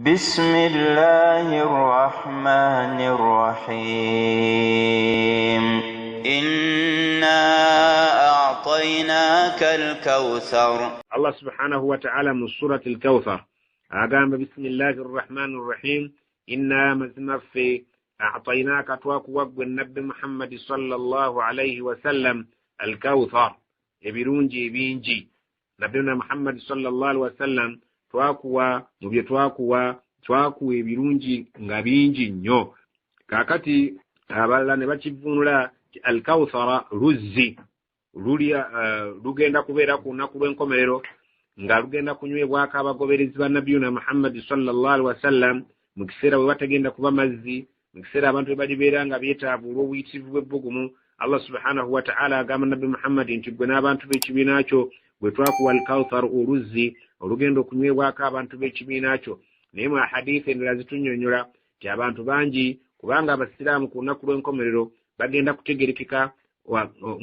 بسم الله الرحمن الرحيم. إنا أعطيناك الكوثر. Allah subhanahu wa ta'ala mu surati Alkauthar agamba: bismillahi rrahmani rrahim. Inna, mazima ffe, atainaaka, twakuwa ggwe Nabbi Muhammadi sallallahu alaihi wasallam, Alkauthar, ebirungi ebingi. Nabbina Muhammadi sallallahu alaihi wasallam twakuwa, mu bye twakuwa, twakuwa ebirungi nga bingi nnyo. Kaakati abalala ne bakivvuunula ti Alkauthara luzzi luli lugenda kubeera ku lunaku lw'enkomerero nga lugenda kunywebwako abagoberezi ba Nabiyuna Muhammadi sallallahu alaihi wasallam mu kiseera bwe batagenda kuba mazzi, mu kiseera abantu bwe balibeera nga beetaavu olw'obuyitirivu bw'ebbugumu. Allah subhanahu wataala agamba Nabbi Muhammadi nti gwe n'abantu b'ekibiina kyo bwe twakuwa Alkauthar, oluzzi olugenda okunywebwako abantu b'ekibiina kyo. Naye mu ahadithi endala zitunnyonnyola nti abantu bangi, kubanga abasiraamu ku lunaku lw'enkomerero bagenda kutegerekeka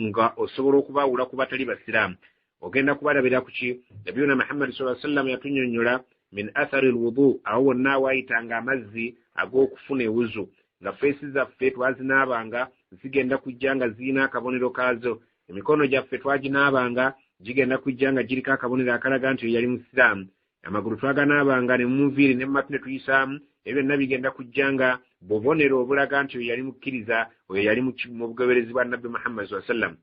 nga osobola okubaawula ku batali basiraamu. Ogenda kubalabira ku ki? Nabiyuna Muhammadi saa sallam yatunnyonnyola min athari lwudu, awo wonna awaayitanga amazzi ag'okufuna ewuzu, nga face zaffe twazinaabanga zigenda kujja nga zirina akabonero kaazo. Emikono gyaffe twaginaabanga gigenda kujja nga giriko akabonero akalaga nti oyo yali musiraamu. Amagulu twaganaabanga ne munviiri ne mumatu ne tuyisaamu, ebyo byonna bigenda kujja nga bubonero obulaga nti oyo yali mukkiriza, oyo yali mu bugoberezi bwa Nabbi Muhammadi saa sallam.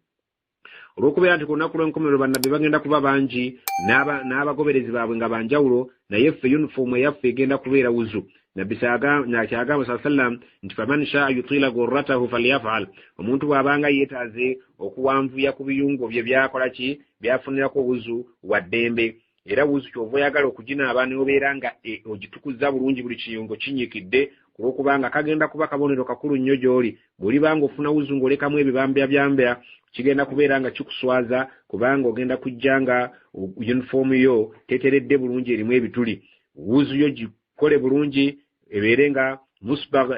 Olw'okubeera nti ku lunaku lw'enkomerero bannabbi bagenda kuba bangi n'abagoberezi baabwe nga banjawulo, naye ffe yunifoomu eyaffe egenda kubeera wuzu. Nabbi kyagamba saa sallam nti faman shaa yutila gurratahu falyafal, omuntu bw'abanga yeetaaze okuwanvuya ku biyungo bye byakola ki, byafunirako wuzu, wa ddembe. Era wuzu kyova oyagala okuginaaba n'obeera nga ogitukuza bulungi, buli kiyungo kinyikidde, kulwokubanga kagenda kuba kabonero kakulu nnyo gy'oli. Bw'olibanga ofuna wuzu ng'olekamu ebibambya byambya, kigenda kubeera nga kikuswaza, kubanga ogenda kujja nga yunifoomu yo teteredde bulungi, erimu ebituli. Wuzu yo gikole bulungi, ebeere nga musbagh,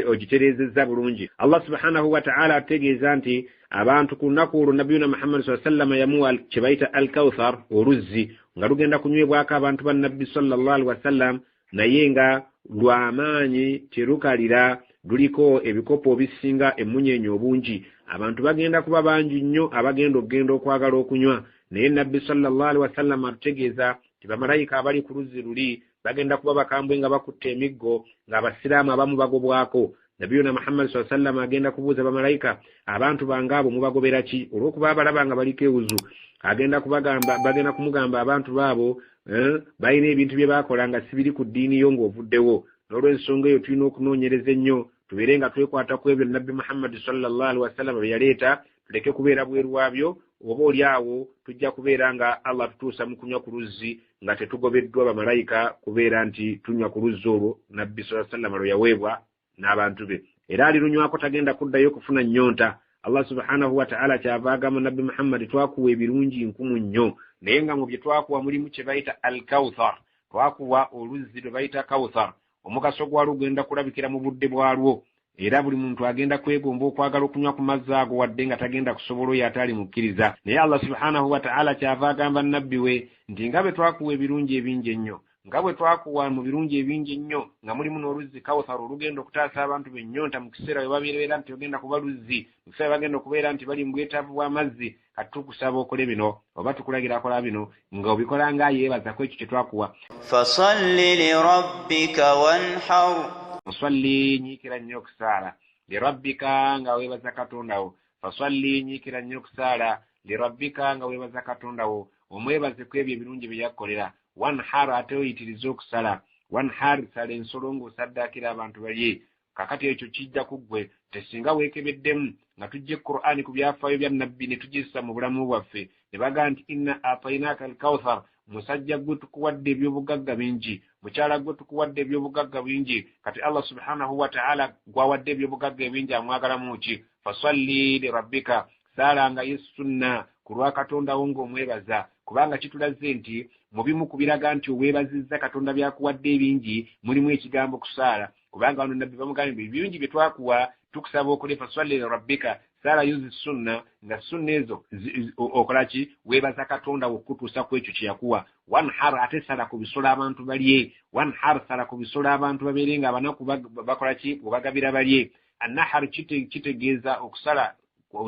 ogitereezezza bulungi. Allah subhanahu wataala ategeeza nti abantu ku lunaku olwo Nabiyuna Muhammadi saa sallama yamuwa kye bayita Alkauthar, oluzzi nga lugenda kunywebwako abantu ba Nabbi sallallahu alihi wasallam, naye nga lwamaanyi, terukalira, luliko ebikopo bisinga emunyenye obungi. Abantu bagenda kuba bangi nnyo abagenda okugenda okwagala okunywa, naye Nabbi sallallahu alihi wasallam atutegeeza ti bamalayika abali ku luzzi luli bagenda kuba bakambwe nga bakutte emiggo, ng'abasiraamu abamu bagobwako. Nabiyuna Muhammadi saa sallam agenda kubuuza bamalayika: abantu bange abo mubagobera ki? Olw'okuba abalaba nga baliko ewuzu, agenda kubagamba, bagenda kumugamba abantu baabo balina ebintu bye bakola nga sibiri ku ddiini yo ng'ovuddewo. N'olwensonga eyo tulina okunoonyereza ennyo, tubeere nga twekwata ku ebyo Nabbi Muhammadi sallallahu alihi wasallama bye yaleeta, tuleke kubeera bweru waabyo. Oba oli awo tujja kubeera nga Allah tutuusa mu kunywa ku luzzi nga tetugobeddwa bamalayika, kubeera nti tunywa ku luzzi olwo Nabbi saa sallama lwe yaweebwa n'abantu be. Era alirunywako tagenda kuddayo okufuna nnyonta. Allah subhanahu wataala kyava agamba Nabbi Muhammadi: twakuwa ebirungi nkumu nnyo, naye nga mu bye twakuwa mulimu kye bayita Alkauthar. Twakuwa oluzzi lwe bayita Kauthar. Omugaso gwalwo genda kulabikira mu budde bwalwo, era buli muntu agenda kwegomba okwagala okunywa ku mazzi ago, wadde nga tagenda kusobola oyo ataali mukkiriza. Naye Allah subhanahu wataala kyava agamba nabbi we nti nga bwe twakuwa ebirungi ebingi ennyo, nga bwe twakuwa mu birungi ebingi ennyo nga mulimu n'oluzzi Kawthar olugenda okutaasa abantu bennyonta mu kiseera we babeera nti ogenda kuba luzzi, mu kiseera bagenda okubeera nti bali mu bwetaavu bw'amazzi, kati tukusaba okole bino oba tukulagira akola bino nga obikola nga yeebaza ku ekyo kye twakuwa. فصل لربك وانحر. Fasalli, nyiikira nnyo okusaala, lirabbika, nga weebaza Katonda wo. Fasalli, nyiikira nnyo okusaala, lirabbika, nga weebaza Katonda wo, omwebaze ku ebyo ebirungi bye yakkolera. Wanhar, ate oyitirize okusala. Wanhar, sala ensolo ng'osaddaakira abantu balye. Kakati ekyo kijja ku ggwe tesinga weekebeddemu nga tujja Qur'ani ku byafaayo bya Nabbi ne tugissa mu bulamu bwaffe, ne bagaa nti inna atainaaka Alkauthar. Musajja gwe, tukuwadde ebyobugagga bingi. Mukyala gwe, tukuwadde ebyobugagga bingi. Kati Allah subhanahu wataala gwawadde ebyobugagga ebingi amwagalamu ki? Fasalli lirabbika, saala nga yesunna ku lwa Katondawo ng'omwebaza, kubanga kitulaze nti mu bimu ku biraga nti oweebazizza Katonda byakuwadde ebingi mulimu ekigambo kusaala, kubanga wano Nabbi bamugambye ebirungi bye twakuwa, tukusaba okole fasalli lirabbika. Saalayo zi sunna, nga sunna ezo okola ki? Weebaza Katonda okukutuusa ku ekyo kye yakuwa. Wanhar, ate sala ku bisolo abantu balye. Wanhar, sala ku bisolo abantu babeere nga abanaku bakola ki? Obagabira balye. Annahar kitegeeza okusala,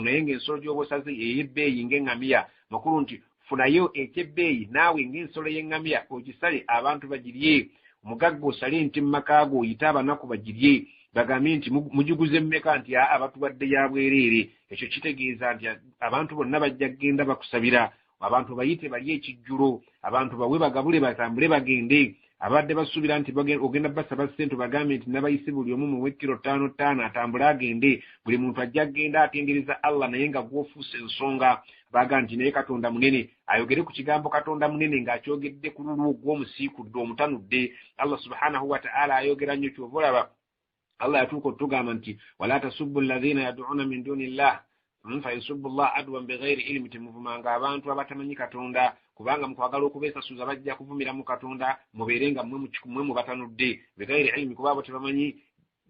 naye ng'ensolo gy'oba osaze ey'ebbeeyi ng'eŋŋamiya. Makulu nti funayo eky'ebbeeyi naawe ng'ensolo y'eŋŋamiya ogisale abantu bagirye. Omugagga osale nti mu maka go oyite abanaku bagirye, bagambye nti mugiguze mmeka, nti aa batuwadde ya bwereere. Ekyo kitegeeza nti abantu bonna bajja kugenda bakusabira, abantu bayite balye ekijjulo, abantu bawe bagabule batambule bagende. Abadde basuubira nti ogenda basaba ssente bagambe nti nabayise buli omu muwe kiro 5 5 atambule agende, buli muntu ajja kugenda atendereza Allah, naye nga gw'ofuuse ensonga. Baga nti naye Katonda munene, ayogere ku kigambo Katonda munene ng'akyogedde ku lulwo gw'omusiikudde omutanudde. Allah subhanahu wa ta'ala ayogera nnyo, ky'ova olaba Allah yatuuka otugamba nti wala tasubbu alladhina yad'una min duni llah fayasubbu llah adwan bighairi ilmi, temuvumanga abantu abatamanyi Katonda, kubanga mukwagala okubeesasuza bajja kuvumira mu Katonda, mubeere nga mmwe mubatanudde. Bighairi ilmi, kuba abo tebamanyi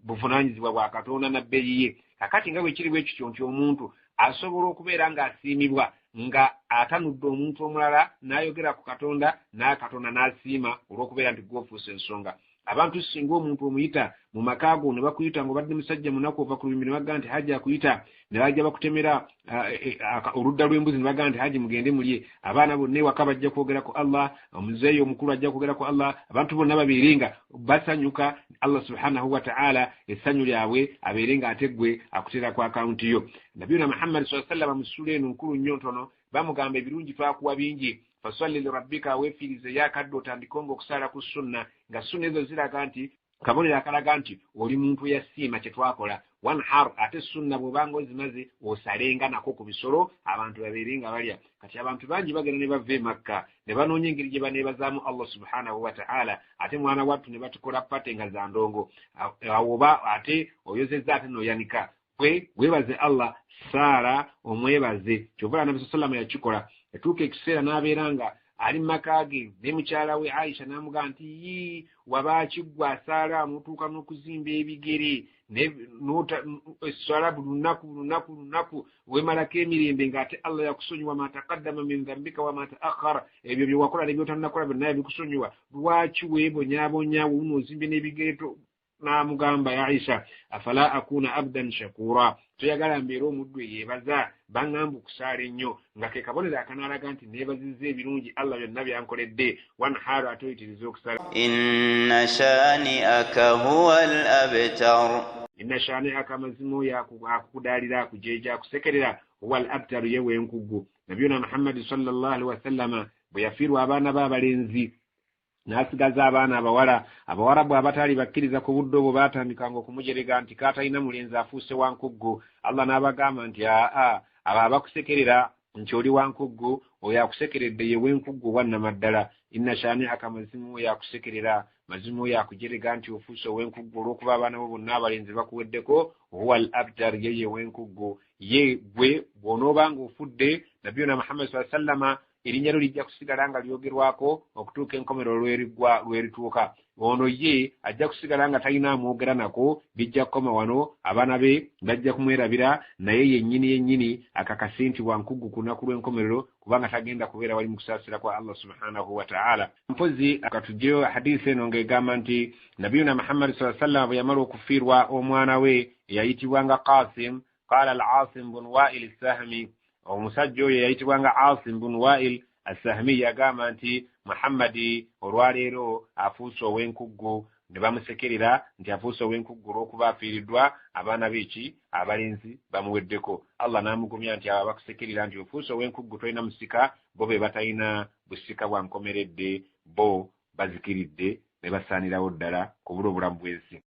buvunaanyizibwa bwa Katonda na bbeeyi ye. Kakati nga bwe kiri bwe kityo nti omuntu asobola okubeera ng'asiimibwa nga atanudde omuntu omulala n'ayogera ku Katonda, Katonda n'asiima olw'okubeera nti gw'ofuuse ensonga. Abantu singa omuntu omuyita mu maka go ne bakuyita ng'obadde musajja munaku ova ku lubimbi ne bagamba nti Haji akuyita, ne bajja bakutemera oludda lw'embuzi ne bagamba nti Haji mugende mulye. Abaana bonna ewaka bajja kwogera ku Allah, omuzeeyi omukulu ajja kwogera ku Allah, abantu bonna babeere nga basanyuka. Allah subhanahu wa ta'ala essanyu lyabwe abeere nga ate ggwe akuteera ku akawunti yo. Nabiyuna Muhammad sallallahu alaihi wasallam mu ssuula eno nkulu nnyo ntono bamugamba ebirungi twakuwa bingi, fasalli lirabbika, weefiirize yakadde otandike ng'okusaala ku sunna, nga sunna ezo ziraga nti kabonero akalaga nti oli muntu eyasiima kye twakola. Wanhar, ate sunna bw'obanga ozimaze osalenga nako ku bisolo abantu babeere nga balya. Kati abantu bangi bagenda ne bava e Makka ne banoonya engeri gye baneebazaamu Allah subhanahu wa ta'ala, ate mwana wattu ne batukola pate nga za ndongo. Awo oba ate oyozezza ate n'oyanika. Gwe weebaze Allah, saala omwebaze. Kyova Nabbi sallallahu alayhi yakikola. Yatuuka ekiseera n'abeera nga ali mu maka ge ne mukyala we Aisha n'amugamba nti yii wabaaki ggwe asaala n'otuuka n'okuzimba ebigere esswala buli lunaku lunaku lunaku weemalako emirembe, ng'ate Allah yakusonyiwa ma taqaddama min dhambika wa ma ta'akhkhara, ebyo bye wakola ne by'otannakola byonna yabikusonyiwa, lwaki weebonyaabonya wuuno ozimbye n'ebigere? N'amugamba ya Aisha, afala akuna abdan shakura, toyagala mbeere omuddu eyeebaza? Baŋŋamba okusaala ennyo, nga ke kabonero akanaalaga nti neebazizza ebirungi Allah byonna byankoledde. Wanharu, ate oyitiriza okusala. Inna shani'aka huwa al-abtar, inna shani'aka, amazima oyo akukudaalira akujeeja akusekerera, huwa al-abtaru, ye w'enkuggu. Nabiyuna Muhammadi sallallahu alaihi wasallama bwe yafiirwa abaana be abalenzi n'asigaza abaana abawala, abawarabu abataali bakkiriza ku budde obwo baatandikanga okumujerega nti kaatalina mulenzi afuuse wankuggu. Allah n'abagamba nti aa abo abakusekerera nti oli wankuggu, oyo akusekeredde ye w'enkuggu owannamaddala. Inna shani'aka, mazima oyo akusekerera, mazima oyo akujerega nti ofuuse ow'enkuggu olw'okuba abaana bo bonna abalenzi bakuweddeko, huwa al abtar, ye ye w'enkuggu. Ye gwe bw'onoobanga ofudde, Nabiyuna Muhammadi saa sallama erinnya lyo lijja kusigala nga lyogerwako okutuuka enkomerero lweriggwa lwerituuka. Ono ye ajja kusigala nga talina amwogera nako, bijja kukoma wano, abaana be bajja kumwerabira, naye yennyini yennyini akakase nti wankuggu ku lunaku lw'enkomerero, kubanga tagenda kubeera wali mu kusaasira kwa Allah subhanahu wa ta'ala. Mpozi katugyeyo hadisi eno ng'egamba nti Nabiyuna Muhammadi saa sallama bwe yamala okufiirwa omwana we eyayitibwanga Qasim, qala al-Asim bun Wail Sahmi, omusajja oyo eyayitibwanga Asim bun Wail Assahmi yagamba nti Muhammadi olwaleero afuuse ow'enkuggu, ne bamusekerera nti afuuse ow'enkuggu olw'okuba afiiriddwa abaana beeki abalenzi bamuweddeko. Allah n'amugumya nti abo abakusekerera nti ofuuse ow'enkuggu tolina musika, bo be batalina busika bwa nkomeredde, bo bazikiridde ne basaanirawo ddala kubula obulamu bw'ensi.